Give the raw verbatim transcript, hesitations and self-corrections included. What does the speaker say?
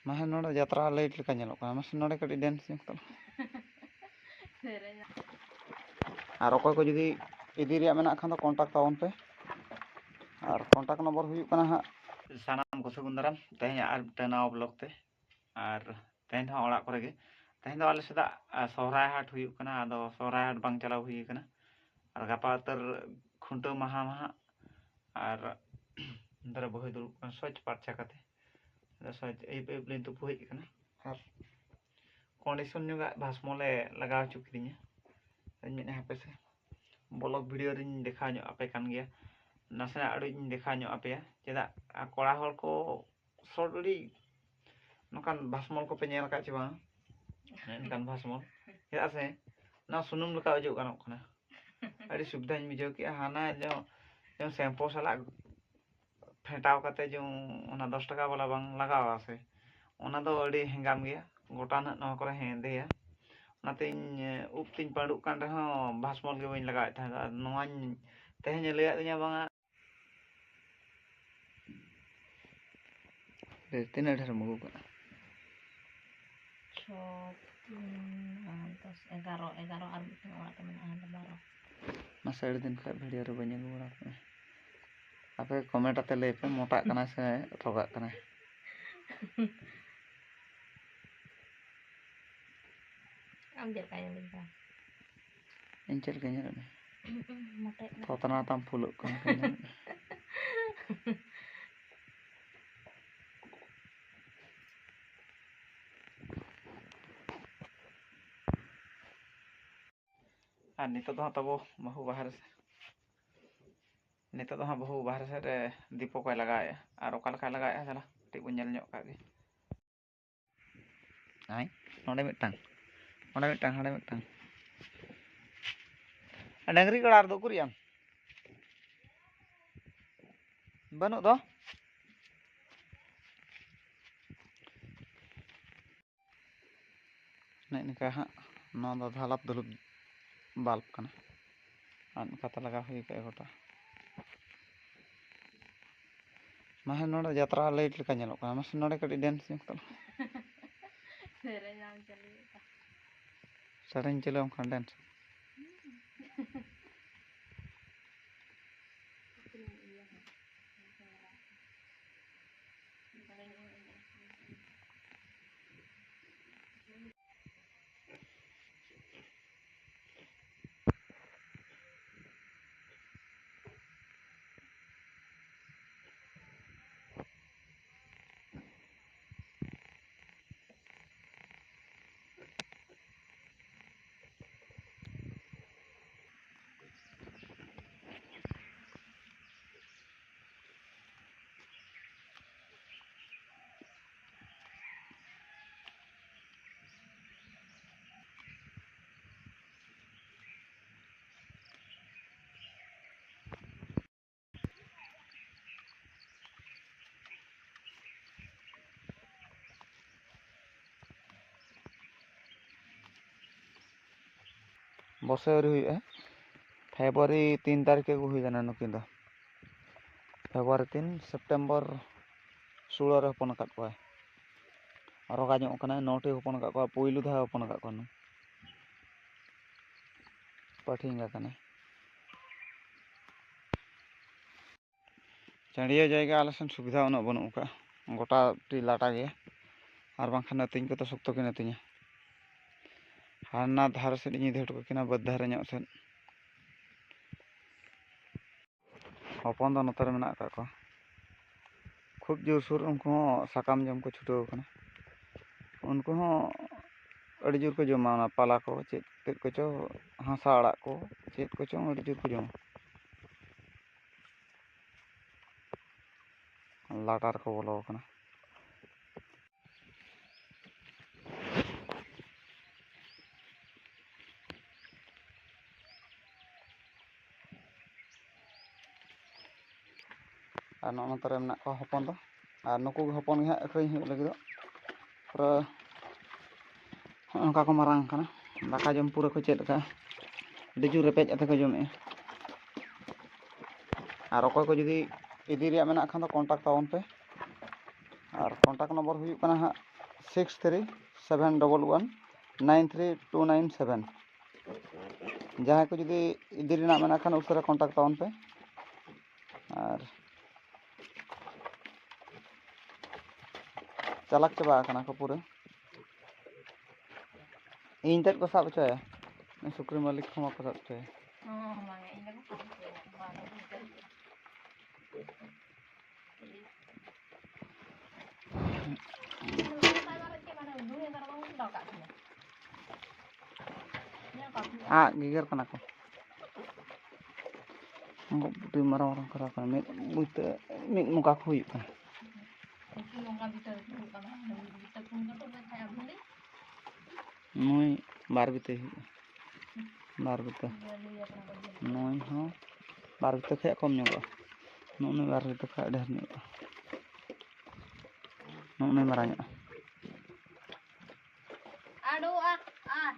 ᱢᱟᱥᱮ ᱱᱚᱰᱮ ᱡᱟᱛᱨᱟ ᱞᱟᱭᱤᱴ ᱞᱮᱠᱟ ᱧᱮᱞᱚᱜ ᱠᱟᱱᱟ᱾ ᱢᱟᱥᱮ ᱱᱚᱰᱮ ᱠᱟᱹᱴᱤᱡ ᱰᱮᱱᱥ ᱧᱚᱜ ᱛᱟᱵᱚᱱ᱾ ᱥᱮᱨᱮᱧ᱾ ᱟᱨ ᱚᱠᱚᱭ ᱠᱚ ᱡᱩᱫᱤ ᱤᱫᱤ ᱨᱮᱭᱟᱜ ᱢᱮᱱᱟᱜ ᱠᱷᱟᱱ ᱫᱚ ᱠᱚᱱᱴᱟᱠᱴ ᱛᱟᱵᱚᱱ ᱯᱮ᱾ ᱟᱨ ᱠᱚᱱᱴᱟᱠᱴ ᱱᱚᱢᱵᱚᱨ ᱦᱩᱭᱩᱜ ᱠᱟᱱᱟ ᱦᱟᱸᱜ᱾ ᱥᱟᱱᱟᱢ ᱠᱚ ᱥᱟᱹᱜᱩᱱ ᱫᱟᱨᱟᱢ ᱛᱮᱦᱮᱧ ᱟᱨ ᱢᱤᱫᱴᱟᱝ ᱱᱟᱣᱟ ᱵᱞᱚᱜ ᱛᱮ᱾ ᱟᱨ ᱛᱮᱦᱮᱧ ᱫᱚ ᱦᱟᱸᱜ ᱚᱲᱟᱜ ᱠᱚᱨᱮ ᱜᱮ᱾ ᱛᱮᱦᱮᱧ ᱫᱚ ᱟᱞᱮ ᱥᱮᱫᱟᱜ, ᱟ, ᱥᱚᱦᱨᱟᱭ ᱦᱟᱴ ᱦᱩᱭᱩᱜ ᱠᱟᱱᱟ, ᱟᱫᱚ ᱥᱚᱦᱨᱟᱭ ᱦᱟᱴ ᱵᱟᱝ ᱪᱟᱞᱟᱣ ᱦᱩᱭ ᱠᱟᱱᱟ᱾ ᱟᱨ ᱜᱟᱯᱟ ᱩᱛᱟᱹᱨ ᱠᱷᱩᱱᱴᱟᱹᱣ ᱢᱟᱦᱟ ᱢᱟ ᱦᱟᱸᱜ᱾ ᱟᱨ ᱚᱱᱛᱮ ᱨᱮ ᱵᱟᱹᱦᱩᱭ ᱫᱩᱲᱩᱵ ᱠᱟᱱᱟ ᱥᱚᱡᱽ ᱯᱟᱨᱪᱟ ᱠᱟᱛᱮ᱾ ᱟᱫᱚ ᱥᱚᱡᱽ ᱟᱹᱭᱩᱵ ᱟᱹᱭᱩᱵ ᱞᱤᱧ ᱛᱩᱯᱩ ᱦᱮᱡ ᱠᱟᱱᱟ᱾ ᱟᱨ ᱠᱚᱱᱰᱤᱥᱚᱱ ᱧᱚᱜᱟᱜ ᱵᱷᱟᱥᱢᱚᱞᱮ ᱞᱟᱜᱟᱣ ᱦᱚᱪᱚ ᱠᱤᱫᱤᱧᱟ᱾ ᱟᱫᱚᱧ ᱢᱮᱱᱮᱫᱼᱟ ᱦᱟᱯᱮ ᱥᱮ ᱵᱞᱚᱜ ᱵᱷᱤᱰᱤᱭᱳ ᱨᱤᱧ ᱫᱮᱠᱷᱟᱣ ᱧᱚᱜ ᱟᱯᱮ ᱠᱟᱱ ᱜᱮᱭᱟ᱾ ᱱᱟᱥᱮᱱᱟᱜ ᱟᱹᱰᱤᱧ ᱫᱮᱠᱷᱟᱣ ᱧᱚᱜ ᱟᱯᱮᱭᱟ᱾ ᱪᱮᱫᱟᱜ ᱟᱨ ᱠᱚᱲᱟ ᱦᱚᱲ ᱠᱚ ᱥᱚᱨᱴ ᱟᱹᱰᱤ ᱱᱚᱝᱠᱟᱱ ᱵᱷᱟᱥᱢᱚᱞ ᱠᱚᱯᱮ ᱧᱮᱞ ᱟᱠᱟᱫ ᱪᱮ ᱵᱟᱝ? ᱮᱱᱠᱟᱱ ᱵᱷᱟᱥᱢᱚᱞ᱾ ᱪᱮᱫᱟᱜ ᱥᱮ ᱱᱚᱣᱟ ᱥᱩᱱᱩᱢ ᱞᱮᱠᱟ ᱚᱡᱚᱜ ᱜᱟᱱᱚᱜ ᱠᱟᱱᱟ᱾ ᱟᱹᱰᱤ ᱥᱩᱵᱤᱫᱷᱟᱧ ᱵᱩᱡᱷᱟᱹᱣ ᱠᱮᱜᱼᱟ᱾ ᱦᱟᱱᱟ ᱡᱮᱢᱚᱱ, ᱡᱮᱢᱚᱱ ᱥᱮᱢᱯᱩ ᱥᱟᱞᱟᱜ ᱯᱷᱮᱴᱟᱣ ᱠᱟᱛᱮ ᱡᱮᱢᱚᱱ ᱚᱱᱟ ᱫᱚᱥ ᱴᱟᱠᱟ ᱵᱟᱞᱟ ᱵᱟᱝ ᱞᱟᱜᱟᱣᱟ ᱥᱮ, ᱚᱱᱟ ᱫᱚ ᱟᱹᱰᱤ ᱦᱮᱸᱜᱟᱢ ᱜᱮᱭᱟ᱾ ᱜᱚᱴᱟ ᱱᱟᱜ ᱱᱚᱣᱟ ᱠᱚᱨᱮ ᱦᱮᱸᱫᱮᱭᱟ᱾ ᱚᱱᱟᱛᱮ ᱤᱧ ᱩᱵ ᱛᱤᱧ ᱯᱟᱹᱰᱩᱜ ᱠᱟᱱ ᱨᱮᱦᱚᱸ ᱵᱷᱟᱥᱢᱚᱞ ᱜᱮ ᱵᱟᱹᱧ ᱞᱟᱜᱟᱣᱮᱫ ᱛᱟᱦᱮᱸᱫ᱾ ᱟᱨ ᱱᱚᱣᱟᱧ ᱛᱮᱦᱮᱧ ᱮ ᱞᱟᱹᱭᱟᱫ ᱫᱤᱧᱟ ᱵᱟᱝᱟ᱾ ᱛᱤᱱᱟᱹᱜ ᱰᱷᱮᱨᱮᱢ ᱟᱹᱜᱩ ᱠᱟᱜᱼᱟ? ᱪᱷᱚ, ᱛᱤᱱ, ᱟᱴ, ᱫᱚᱥ, ᱮᱜᱟᱨᱚ, ᱮᱜᱟᱨᱚ ᱟᱨ ᱢᱤᱫᱴᱟᱝ ᱚᱲᱟᱜ ᱨᱮ ᱢᱮᱱᱟᱜᱼᱟ, ᱦᱟᱸᱰᱮ ᱵᱟᱨᱚ᱾ ᱢᱟᱥᱮ ᱟᱹᱰᱤ ᱫᱤᱱ ᱠᱷᱚᱱ ᱵᱷᱤᱰᱤᱭᱳ ᱨᱮ ᱵᱟᱹᱧ ᱟᱹᱜᱩ ᱵᱟᱲᱟ ᱠᱟᱜᱼᱟ᱾ ᱟᱯᱮ ᱠᱚᱢᱮᱱᱴ ᱟᱛᱮ ᱞᱟᱹᱭ ᱯᱮ, ᱢᱚᱴᱟᱜ ᱠᱟᱱᱟᱭ ᱥᱮ ᱨᱚᱜᱟᱜ ᱠᱟᱱᱟᱭ? ᱟᱢ ᱪᱮᱫ ᱞᱮᱠᱟ ᱧᱮᱞᱤᱧ ᱠᱟᱱᱟ? ᱤᱧ ᱪᱮᱫ ᱞᱮᱠᱟ ᱧᱮᱞᱚᱜ ᱠᱟᱱᱟ? ᱢᱚᱴᱟᱜ ᱠᱟᱱᱟ᱾ ᱛᱷᱚᱛᱱᱟ ᱛᱟᱢ ᱯᱷᱩᱞᱚᱜ ᱠᱟᱱ ᱞᱮᱠᱟ ᱧᱮᱞᱚᱜ ᱠᱟᱱᱟ᱾ ᱟᱨ ᱱᱤᱛᱚᱜ ᱫᱚ ᱦᱟᱸᱜ ᱛᱟᱵᱚ ᱵᱟᱹᱦᱩ ᱵᱟᱦᱨᱮ ᱥᱮᱫ, ᱱᱤᱛᱚᱜ ᱫᱚ ᱦᱟᱸᱜ ᱵᱟᱹᱦᱩ ᱵᱟᱦᱨᱮ ᱥᱮᱫ ᱨᱮ ᱫᱤᱯᱚᱠ ᱮ ᱞᱟᱜᱟᱣᱮᱫᱼᱟ᱾ ᱟᱨ ᱚᱠᱟ ᱞᱮᱠᱟᱭ ᱞᱟᱜᱟᱣᱮᱫᱼᱟ, ᱪᱟᱞᱟᱜ ᱠᱟᱹᱴᱤᱡ ᱵᱚᱱ ᱧᱮᱞ ᱧᱚᱜ ᱠᱟᱜ ᱜᱮ᱾ ᱟᱭ, ᱱᱚᱰᱮ ᱢᱤᱫᱴᱟᱝ, ᱱᱚᱰᱮ ᱢᱤᱫᱴᱟᱝ, ᱦᱟᱸᱰᱮ ᱢᱤᱫᱴᱟᱝ᱾ ᱟᱨ ᱰᱟᱹᱝᱨᱤ ᱠᱟᱲᱟ ᱨᱮᱫᱚ ᱩᱠᱩᱨᱤᱡ ᱟᱢ? ᱵᱟᱹᱱᱩᱜ ᱫᱚ᱾ ᱱᱮᱜᱼᱮ ᱱᱤᱝᱠᱟ ᱦᱟᱸᱜ, ᱱᱚᱣᱟ ᱫᱚ ᱫᱷᱟᱞᱟᱯ ᱫᱷᱩᱞᱩᱯ ᱵᱟᱞᱵ ᱠᱟᱱᱟ᱾ ᱟᱨ ᱱᱚᱝᱠᱟᱛᱮ ᱞᱟᱜᱟᱣ ᱦᱩᱭ ᱠᱟᱜᱼᱟ ᱜᱚᱴᱟ᱾ ᱢᱟᱥᱮ, ᱱᱚᱰᱮ ᱡᱟᱛᱨᱟ ᱞᱟᱭᱤᱴ ᱞᱮᱠᱟ ᱧᱮᱞᱚᱜ ᱠᱟᱱᱟ᱾ ᱢᱟᱥᱮ, ᱱᱚᱰᱮ ᱠᱟᱹᱴᱤᱡ ᱰᱮᱱᱥ ᱧᱚᱜ ᱛᱟᱞᱟᱝ᱾ ᱥᱮᱨᱮᱧ ᱟᱢ ᱪᱟᱹᱞᱩᱭᱮᱫ ᱠᱟᱱ᱾ ᱥᱮᱨᱮᱧ ᱪᱟᱹᱞᱩ ᱟᱢ ᱠᱷᱟᱱ ᱰᱮᱱᱥ᱾ ᱵᱚᱥᱮ ᱟᱹᱣᱨᱤ ᱦᱩᱭᱩᱜᱼᱟ᱾ ᱯᱷᱮᱵᱽᱨᱩᱣᱟᱨᱤ ᱛᱤᱱ ᱛᱟᱹᱨᱤᱠᱷ ᱨᱮᱠᱚ ᱦᱩᱭ ᱞᱮᱱᱟ ᱱᱩᱠᱤᱱ ᱫᱚ᱾ ᱯᱷᱮᱵᱽᱨᱩᱣᱟᱨᱤ ᱛᱤᱱ, ᱥᱮᱯᱴᱮᱢᱵᱚᱨ ᱥᱳᱞᱳ ᱨᱮ ᱦᱚᱯᱚᱱ ᱟᱠᱟᱫ ᱠᱚᱣᱟᱭ᱾ ᱨᱚᱜᱟ ᱧᱚᱜ ᱠᱟᱱᱟᱭ, ᱱᱚᱴᱤ ᱦᱚᱯᱚᱱ ᱟᱠᱟᱫ ᱠᱚᱣᱟ, ᱯᱩᱭᱞᱩ ᱫᱷᱟᱣ ᱦᱚᱯᱚᱱ ᱟᱠᱟᱫ ᱠᱚᱣᱟ ᱱᱩᱭ᱾ ᱯᱟᱹᱴᱷᱤ ᱮᱸᱜᱟ ᱠᱟᱱᱟᱭ᱾ ᱪᱟᱹᱲᱭᱟᱹ ᱡᱟᱭᱜᱟ ᱟᱞᱮ ᱥᱮᱱ ᱥᱩᱵᱤᱫᱷᱟ ᱩᱱᱟᱹᱜ ᱵᱟᱹᱱᱩᱜ ᱟᱠᱟᱫᱼᱟ, ᱜᱚᱴᱟ ᱴᱤ ᱞᱟᱴᱟ ᱜᱮᱭᱟ᱾ ᱟᱨ ᱵᱟᱝᱠᱷᱟᱱ ᱟᱹᱛᱤᱧ ᱠᱚᱫᱚ ᱥᱚᱠᱛᱚ ᱠᱤᱱ ᱟᱹᱛᱤᱧᱟ᱾ ᱦᱟᱱᱟ ᱫᱷᱟᱨᱮ ᱥᱮᱫ ᱤᱧ ᱤᱫᱤ ᱦᱚᱴᱚ ᱠᱟᱹᱠᱤᱱᱟ, ᱵᱟᱹᱫᱽ ᱫᱷᱟᱨᱮ ᱧᱚᱜ ᱥᱮᱫ᱾ ᱦᱚᱯᱚᱱ ᱫᱚ ᱱᱚᱛᱮ ᱨᱮ ᱢᱮᱱᱟᱜ ᱟᱠᱟᱫ ᱠᱚᱣᱟ᱾ ᱠᱷᱩᱵ ᱡᱳᱨᱥᱳᱨ ᱩᱱᱠᱩ ᱦᱚᱸ ᱥᱟᱠᱟᱢ ᱡᱚᱢ ᱠᱚ ᱪᱷᱩᱴᱟᱹᱣ ᱟᱠᱟᱱᱟ᱾ ᱩᱱᱠᱩ ᱦᱚᱸ ᱟᱹᱰᱤ ᱡᱳᱨ ᱠᱚ ᱡᱚᱢᱟ, ᱚᱱᱟ ᱯᱟᱞᱟ ᱠᱚ, ᱪᱮᱫ ᱛᱮᱫ ᱠᱚᱪᱚ, ᱦᱟᱥᱟ ᱟᱲᱟᱜ ᱠᱚ, ᱪᱮᱫ ᱠᱚᱪᱚᱝ ᱟᱹᱰᱤ ᱡᱳᱨ ᱠᱚ ᱡᱚᱢᱟ᱾ ᱞᱟᱴᱟ ᱨᱮᱠᱚ ᱵᱚᱞᱚ ᱟᱠᱟᱱᱟ᱾ ᱟᱨ ᱱᱚᱜᱼᱚ ᱱᱚᱛᱮ ᱨᱮ ᱢᱮᱱᱟᱜ ᱠᱚᱣᱟ ᱦᱚᱯᱚᱱ ᱫᱚ᱾ ᱟᱨ ᱱᱩᱠᱩ ᱜᱮ ᱦᱚᱯᱚᱱ ᱜᱮ ᱦᱟᱸᱜ ᱟᱹᱠᱷᱨᱤᱧ ᱦᱩᱭᱩᱜ ᱞᱟᱹᱜᱤᱫᱚᱜ᱾ ᱯᱩᱨᱟᱹ ᱦᱚᱸᱜᱼᱚ ᱱᱚᱝᱠᱟ ᱠᱚ ᱢᱟᱨᱟᱝ ᱠᱟᱱᱟ᱾ ᱫᱟᱠᱟ ᱡᱚᱢ ᱯᱩᱨᱟᱹ ᱠᱚ ᱪᱮᱫ ᱟᱠᱟᱫᱼᱟ᱾ ᱟᱹᱰᱤ ᱡᱳᱨ ᱨᱮᱯᱮᱡ ᱠᱟᱛᱮ ᱠᱚ ᱡᱚᱢᱮᱜᱼᱟ᱾ ᱟᱨ ᱚᱠᱚᱭ ᱠᱚ ᱡᱩᱫᱤ ᱤᱫᱤ ᱨᱮᱭᱟᱜ ᱢᱮᱱᱟᱜ ᱠᱷᱟᱱ ᱫᱚ contact ᱛᱟᱵᱚᱱ ᱯᱮ᱾ ᱟᱨ contact number ᱦᱩᱭᱩᱜ ᱠᱟᱱᱟ ᱦᱟᱸᱜ six three seven double one nine three two nine seven᱾ ᱡᱟᱦᱟᱸᱭ ᱠᱚ ᱡᱩᱫᱤ ᱤᱫᱤ ᱨᱮᱱᱟᱜ ᱢᱮᱱᱟᱜ ᱠᱷᱟᱱ ᱩᱥᱟᱹᱨᱟ contact ᱛᱟᱵᱚᱱ ᱯᱮ᱾ ᱟᱨ ᱪᱟᱞᱟᱠ ᱪᱟᱵᱟ ᱟᱠᱟᱱᱟ ᱠᱚ ᱯᱩᱨᱟᱹ᱾ ᱤᱧ ᱛᱮᱫ ᱠᱚ ᱥᱟᱵ ᱦᱚᱪᱚᱭᱟ, ᱩᱱᱤ ᱥᱩᱠᱨᱤ ᱢᱟᱹᱞᱤᱠ ᱦᱚᱸ ᱵᱟᱠᱚ ᱥᱟᱵ ᱦᱚᱪᱚᱭᱟ᱾ ᱟᱜ ᱜᱮᱜᱮᱨ ᱠᱟᱱᱟ ᱠᱚ᱾ ᱩᱱᱠᱩ ᱯᱩᱴᱷᱤ ᱢᱟᱨᱟᱝ ᱢᱟᱨᱟᱝ ᱠᱚ ᱨᱟᱜ ᱠᱟᱱᱟ, ᱢᱤᱫ ᱵᱩᱛᱟᱹ, ᱢᱤᱫ ᱢᱚᱠᱟ ᱠᱚ ᱦᱩᱭᱩᱜ ᱠᱟᱱᱟ᱾ ᱱᱩᱭ ᱵᱟᱨ ᱵᱤᱛᱟᱹ ᱦᱩᱭᱩᱜᱼᱟ, ᱵᱟᱨ ᱵᱤᱛᱟᱹ᱾ ᱱᱩᱭ ᱦᱚᱸ ᱵᱟᱨ ᱵᱤᱛᱟᱹ ᱠᱷᱚᱱ ᱠᱚᱢ ᱧᱚᱜᱚᱜᱼᱟ᱾ ᱱᱩᱜᱼᱩ ᱱᱩᱭ ᱵᱟᱨ ᱵᱤᱛᱟᱹ ᱠᱷᱚᱱ ᱰᱷᱮᱨ ᱧᱚᱜᱚᱜᱼᱟ᱾ ᱱᱩᱜᱼᱩ ᱱᱩᱭ ᱢᱟᱨᱟᱝ ᱧᱚᱜᱼᱟ᱾ ᱟᱰᱚᱜᱼᱟ, ᱟᱨ